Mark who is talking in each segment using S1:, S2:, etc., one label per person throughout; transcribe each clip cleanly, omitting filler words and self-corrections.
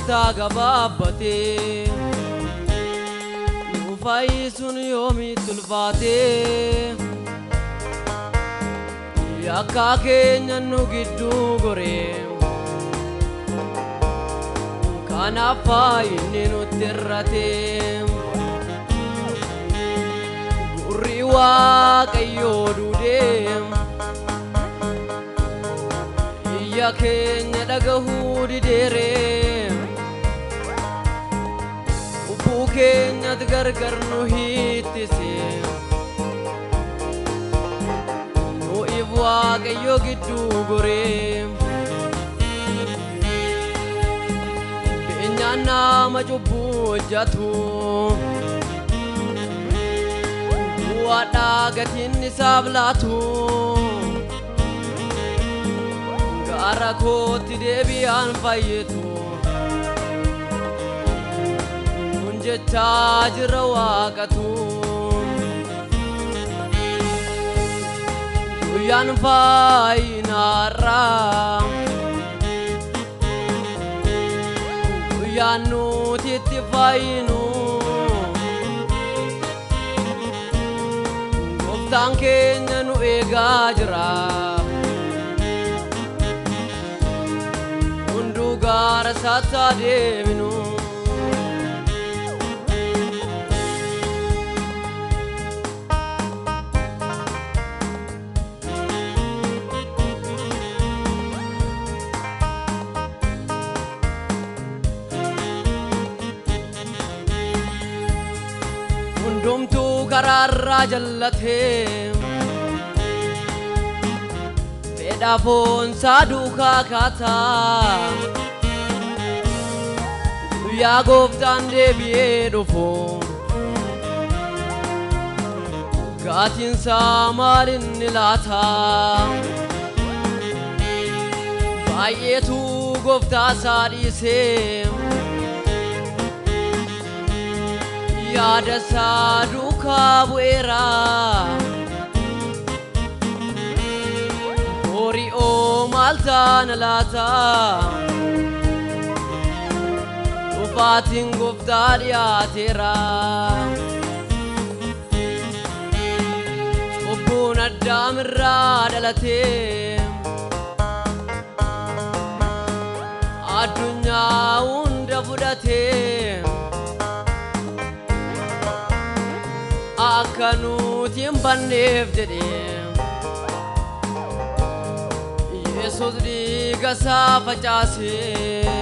S1: gooftaa gabaabbatee nu fayyisuun yoomitti ulfaatee yakka keenya nu gidduu goree kanaaf fayyinni nutti irratee gurri Waaqayyoo duudee iyya keenya dhagahuu dideeree cubbuu keenyatti gargar nu hiittisee nuuf Waaqayyo gidduu goree beenyaan nama cubbuu hojjetu du'aadhaa gatiin isaaf laatu gara kootti deebi'aan fayyitu kun jechaa jira Waaqatu guyyaan fayyinaarraa guyyaan nuti itti fayyinu gooftaan keenya nu eegaa jira hunduu gara isaatti adeeminu. Hundumtuu karaarraa jallatee fedha foonsaa duukaa kaataa guyyaa gooftaan deebi'ee dhufu gaatiinsaa maal inni laata baay'eetu gooftaa isaa dhiisee yaada isaa duukaa bu'eera hori'oo maal taana laata dhufaatiin gooftaa dhiyaateera cubbuun Addaamirraa dhalatee addunyaa hunda fudhatee akka nuti hin banneef jedhee Yesuus dhiiga isaa facaasee.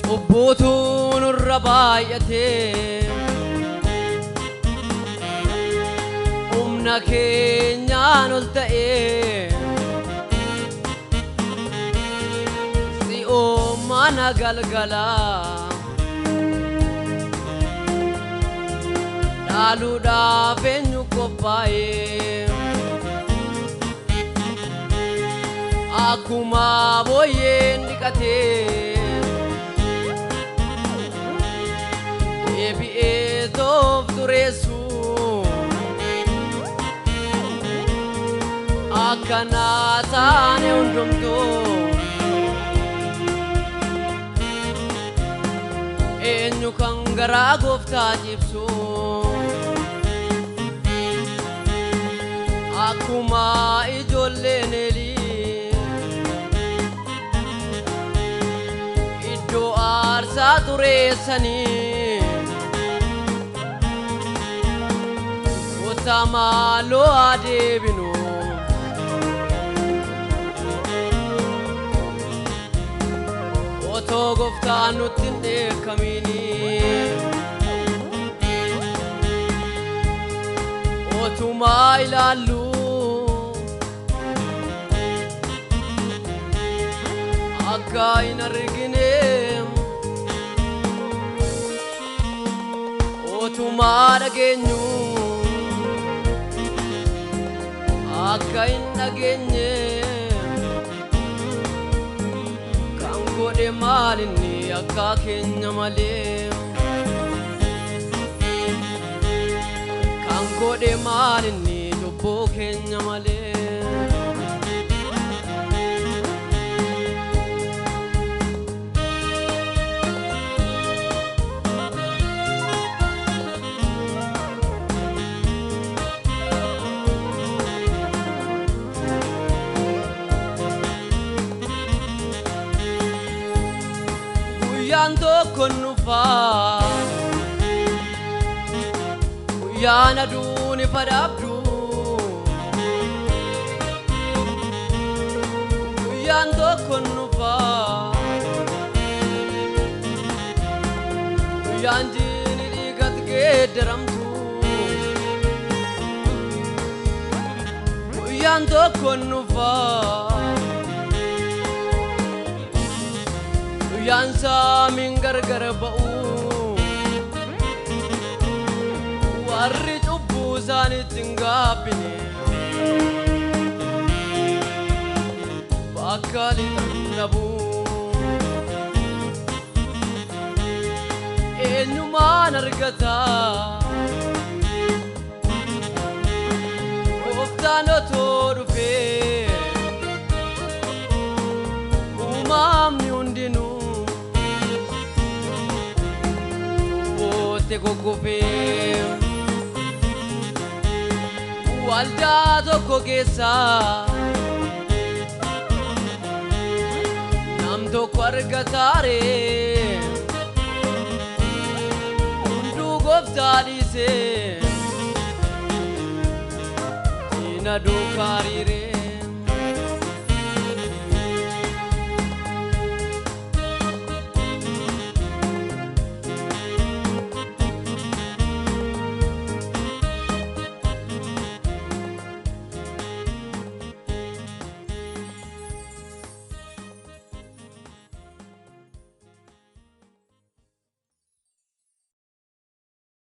S1: Cubbuutu nurra baay'atee humna keenyaan ol ta'ee si'oo mana galgalaa dhaaluudhaaf eenyu qophaa'ee akkuma booyyeen dhiqatee deebi'ee toof dureessu akkanaa taane hundumtuu eenyu kan garaa gooftaa cibsu akkuma ijoolleen Eelii iddoo aarsaa tureessanii kottaa maaloo adeeminu otoo gooftaan nutti hin dheekkamini otumaa ilaallu akka hin argine. Utumaa dhageenyu akka hin dhageenye kan godhe maalinni akka keenya malee kan godhe maalinni cubbuu keenya malee. Guyyaan tokko nufaa guyyaan aduun ifa dhabdu guyyaan tokko nufaa guyyaan jiini dhiigatti geeddaramtu guyyaan tokko nufaa guyyaan saamiin gargar ba'u warri cubbuu isaaniitti hin gaabbine bakka lixan dhabu eenyumaan argata gooftaan otoo dhufee uumamni hundinuu kokkofee waldaa tokko keessa nam tokko argataaree hunduu gooftaa dhiisee diina duukaa hariiree.